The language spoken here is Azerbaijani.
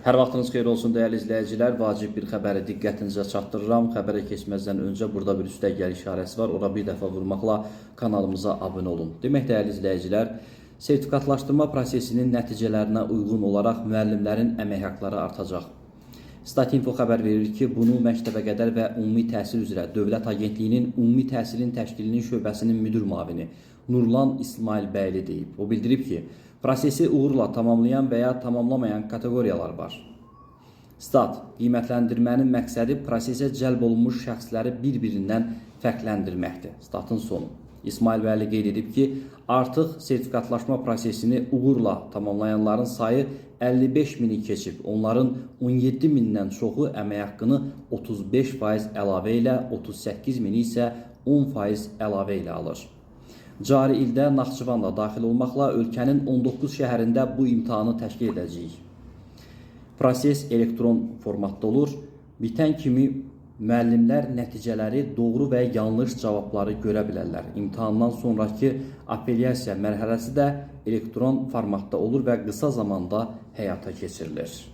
Hər vaxtınız xeyir olsun dəyərli izləyicilər. Vacib bir xəbəri diqqətinizə çatdırıram. Xəbərə keçməzdən öncə burada bir üstəgəl işarəsi var. Ora bir dəfə vurmaqla kanalımıza abunə olun. Demək dəyərli izləyicilər, sertifikatlaşdırma prosesinin nəticələrinə uyğun olaraq müəllimlərin əmək haqqları artacaq. Statinfo xəbər verir ki, bunu məktəbəqədər və ümumi təhsil üzrə Dövlət Agentliyinin Ümumi Təhsilin Təşkilinin şöbəsinin müdir müavini Nurlan İsmailbəyli deyib. O bildirib ki, prosesi uğurla tamamlayan və ya tamamlamayan kateqoriyalar var. Stat qiymətləndirmənin məqsədi prosesə cəlb olunmuş şəxsləri bir-birindən fərqləndirməkdir. Statın sonu. İsmail Bəyli qeyd edib ki, artıq sertifikatlaşma prosesini uğurla tamamlayanların sayı 55 mini keçib. Onların 17 mindən çoxu əmək haqqını 35% əlavə ilə, 38 mini isə 10% əlavə ilə alır. Cari ildə Naxçıvan da daxil olmaqla ölkənin 19 şəhərində bu imtahanı təşkil edəcəyik. Proses elektron formatda olur. Bitən kimi müəllimlər nəticələri doğru və yanlış cavabları görə bilərlər. İmtahandan sonrakı apellyasiya mərhələsi də elektron formatda olur və qısa zamanda həyata keçirilir.